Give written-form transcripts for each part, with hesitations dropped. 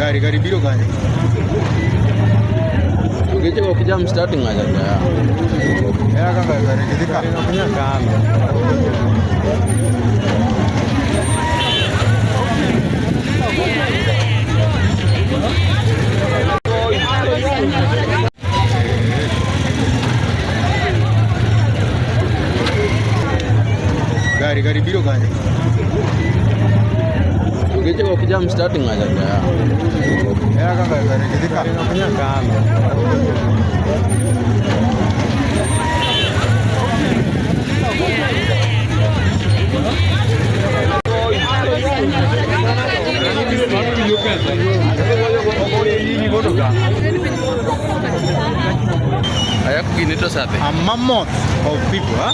Gari gari biro gari. Geche ok jam starting aja ya. Era kaka gari gidhi ka. Gari gari biro gari. Geche ok jam starting aja ya. Era kaka gari gidhi ka. Ayak gini to sate. A mammoth of people, huh?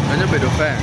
Kanyo bedo fair.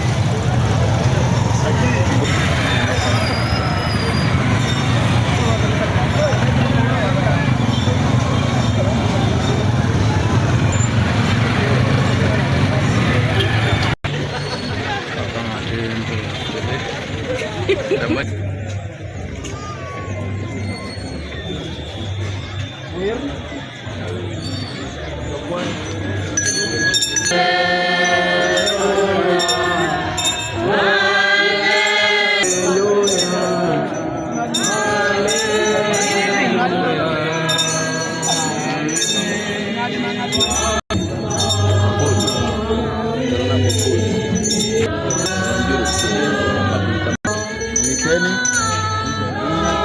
Funikeni.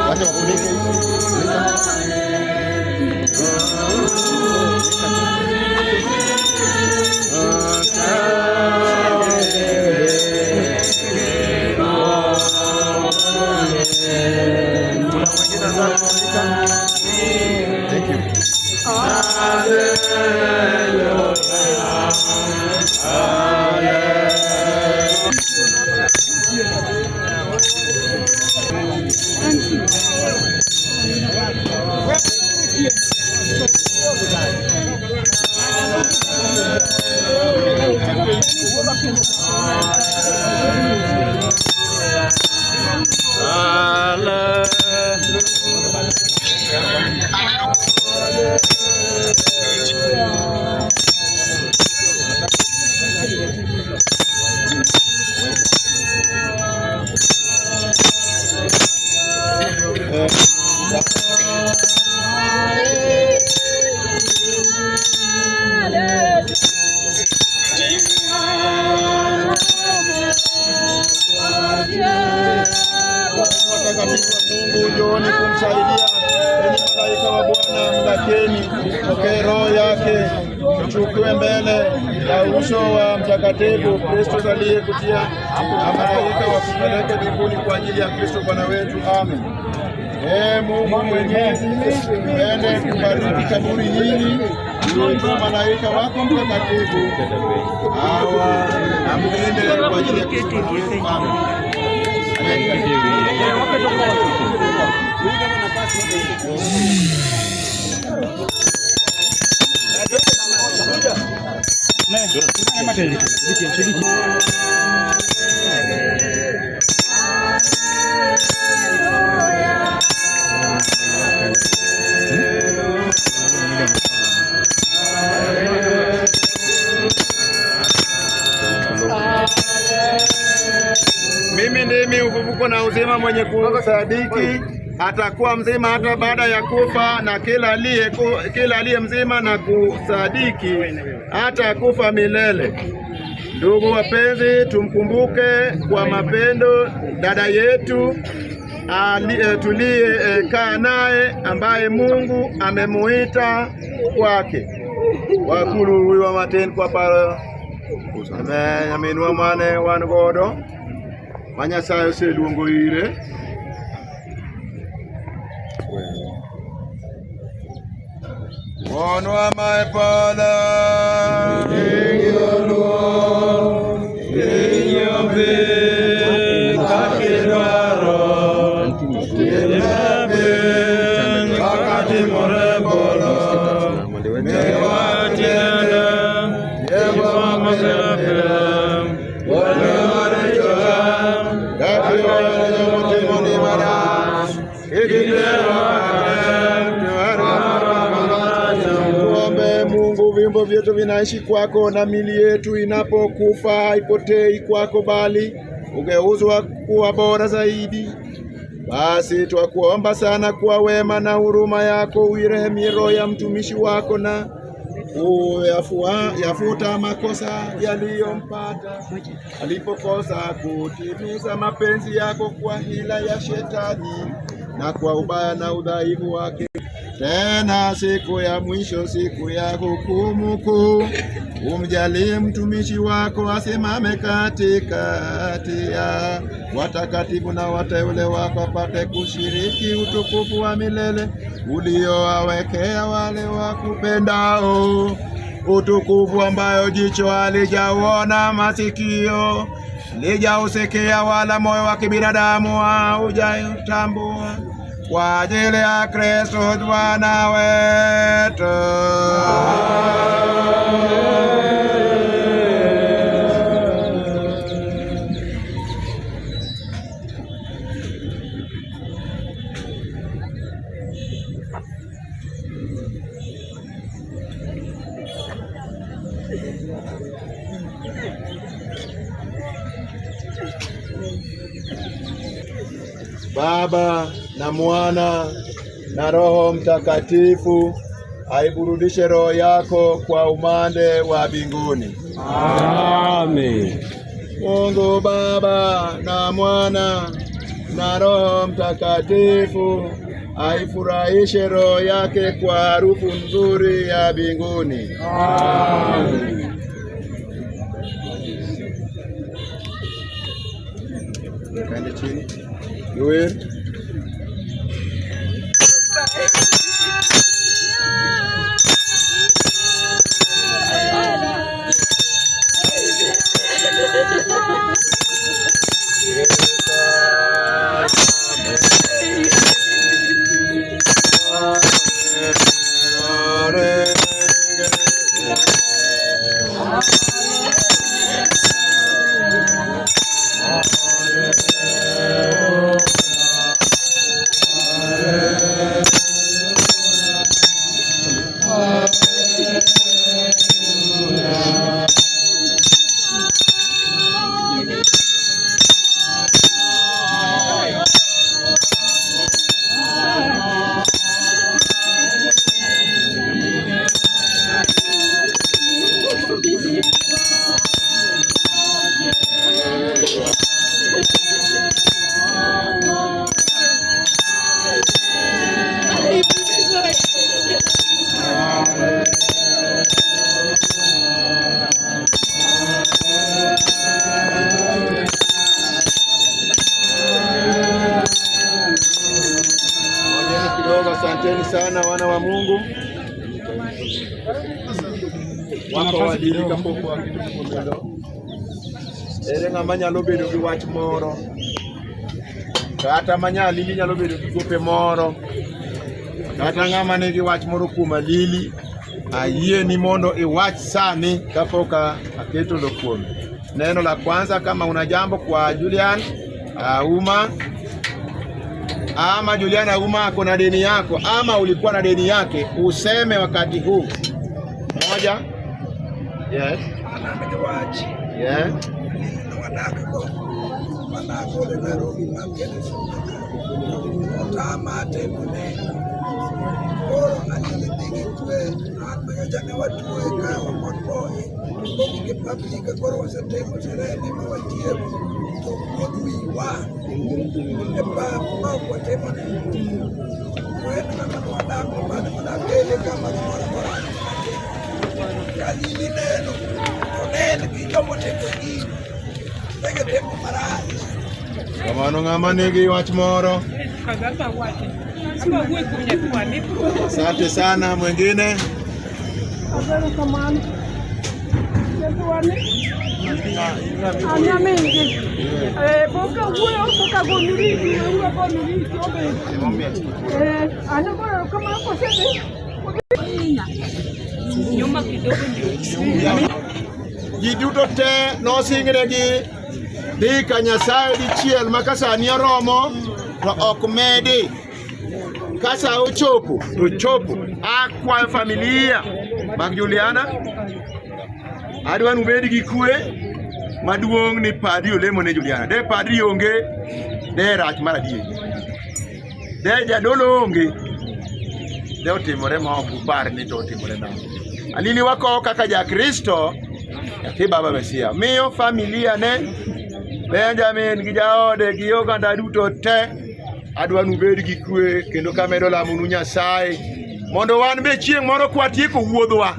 Wacha wafunike. Funika. Kuna mwingine anataka kufunika? Thank you. Watakatifu wa Mungu, njooni kumsaidia. Enyi malaika wa Bwana, mlakeni, pokee roho yake, mchukue mbele ya uso wa mtakatifu Kristo aliyekutia na malaika wakupeleke mbinguni kwa ajili ya Kristo Bwana wetu. Amen. Ee Mungu Mwenyezi, ende kubariki kaburi hili, uliomtuma malaika wako mtakatifu hawa na mlinde kwa ajili ya Kristo Bwana wetu. Amen. Mimi ndimi ufufuko na uzima, mwenye kusadiki atakuwa mzima hata baada ya kufa, na kila aliye mzima na kusadiki hata kufa milele. Ndugu wapenzi, tumkumbuke kwa mapendo dada yetu tuliyekaa naye, ambaye Mungu amemuita kwake. Wakulu wiwa matin kwa paro nyaminwa mane wan godo ma Nyasaye oseluongo ire. Wuonwa ma e polo. Nyingi oluor, nyingi obi kaka idwaro, timre piny kaka timore e polo. Miwa tinende, chiembwa mapile pile, wenwa richowa. vyetu vinaishi kwako, na mili yetu inapokufa haipotei kwako, bali ugeuzwa kuwa bora zaidi. Basi twakuomba sana kwa wema na huruma yako uirehemie roho ya mtumishi wako na kuyafuta makosa yaliyompata alipokosa kutimiza mapenzi yako kwa hila ya shetani na kwa ubaya na udhaifu wake. Tena siku ya mwisho, siku ya hukumu kuu, umjalie mtumishi wako asimame katikati ya watakatifu na wateule wako, apate kushiriki utukufu wa milele uliowawekea wale wakupendao, utukufu ambayo jicho halijauona, masikio halijausikia, wala moyo wa kibinadamu haujautambua, kwa ajili ya Kristo Bwana wetu. Baba na Mwana na Roho Mtakatifu aiburudishe roho yako kwa umande wa mbinguni. Amen. Mungu Baba na Mwana na Roho Mtakatifu aifurahishe roho yake kwa harufu nzuri ya mbinguni. Amen. Kaende chini. Joel. Ngojeni kidogo, asanteni sana wana wa Mungu. Wako wadili kapok waketo kuomendo. Ere ng'ama nyalo bedo gi wach moro kata ma nyalili nyalo bedo gi gope moro kata ng'ama nigi wach moro kuom alili, ayie ni mondo iwach sani kapok aketo lo kuome. Neno la kwanza, kama una jambo kwa Julian Auma ama Julian Auma ako na deni yako ama ulikuwa na deni yake, useme wakati huu. Moja. Yes. An gi wach. Wadakgo managole Nairobi makele otama timone koro anyalo dhi gi kwe an manyocha ne watwe ka wakod boy mogik e public koro wasetimo sherehe ne ma watieko to kuod wiwa e pap ma ok watimone to en ng'ama ne wadakgo mane mana kele kama gimoro amora ka lili neno to nen gi jomotimo gino negitimo marach. Kamano, ng'ama nigi wach moro? Asante sana. Mwingine? Erokamano. Nyathwani. An nyamin-gi. Pok awuoyo, pok agonu riti, weuru agonu riti obed. An agoro erokamano kosedhi. Nyuma kidogo ndio. Ji duto te nosingnegi dhi ka Nyasaye dichiel ma ka sani oromo to ok medi. Ka sa ochopo to chopo. Akwayo familia Mag Juliana, adwa ni ubed gi kwe maduong' ni padri olemo ne Juliana. De padri onge, de rach mar adier. De jadolo onge, de otimore ma ok upar ni to otimore nade. Alili wakowo kaka Jakristo, nyathi Baba Mesia, miyo familia ne Benjamin gi jaode gi oganda duto te adwa ni ubed gi kwe kendo kamedo lamonu Nyasaye mondo wan be chieng' moro kwatieko wuodhwa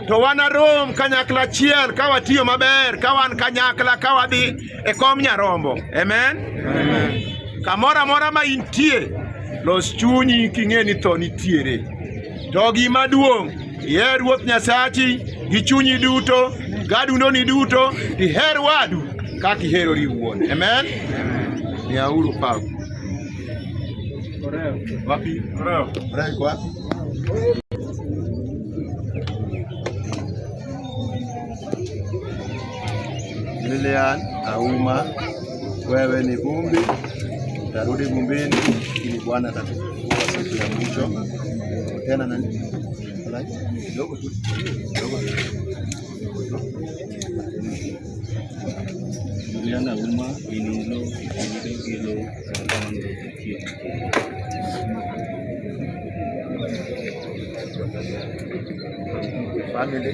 to wanarom kanyakla achiel ka watiyo maber ka wan kanyakla ka wadhi e kom Nyarombo. Amen. Amen. Kamoro amora ma intie, los chunyi king'e ni tho nitiere. To gima duong', iher Ruoth Nyasachi gi chunyi duto, gadundoni duto, iher wadu kaka iherori iwuon. Amen. Miyauru pak. Wapi? Oreo iko wapi? Lilian Auma, wewe ni vumbi, utarudi vumbini, lakini Bwana atakufufua siku ya mwisho. Tena nani? Kidogo tu, kidogo tu. Juliana Auma inilo inido gi lowo kata kamano nitie. Family.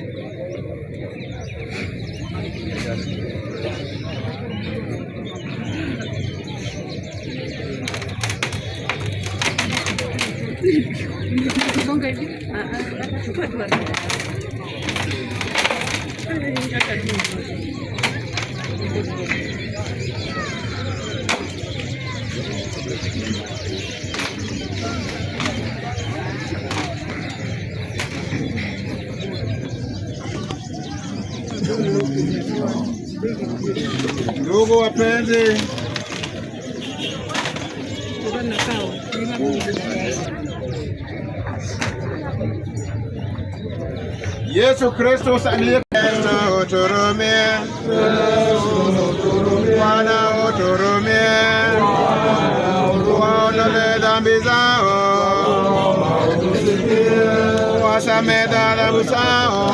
Songa hivi. Chukua tu hapa. Ndugu wapenzi, Yesu Kristo aliye Kristo uturumie, Bwana uturumie, waondolee dhambi zao, wasamehe dhambi zao,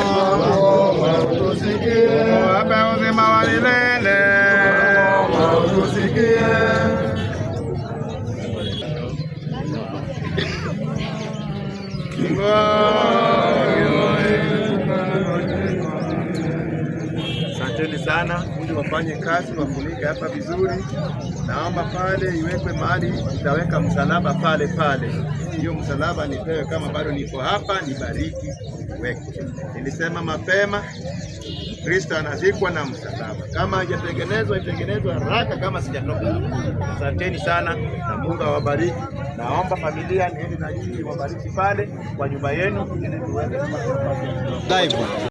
wape uzima wa milele. Asanteni sana, fundi wafanye kazi, wafunike hapa vizuri. Naomba pale iwekwe mahali, nitaweka msalaba pale pale. Hiyo msalaba nipewe kama bado niko hapa, nibariki weke. Nilisema mapema, Kristo anazikwa na msalaba. Kama haijatengenezwa itengenezwe haraka kama sijatoka. Asanteni sana na Mungu awabariki. Naomba familia niende na nyinyi wabariki pale kwa nyumba yenu ili tuweze Live.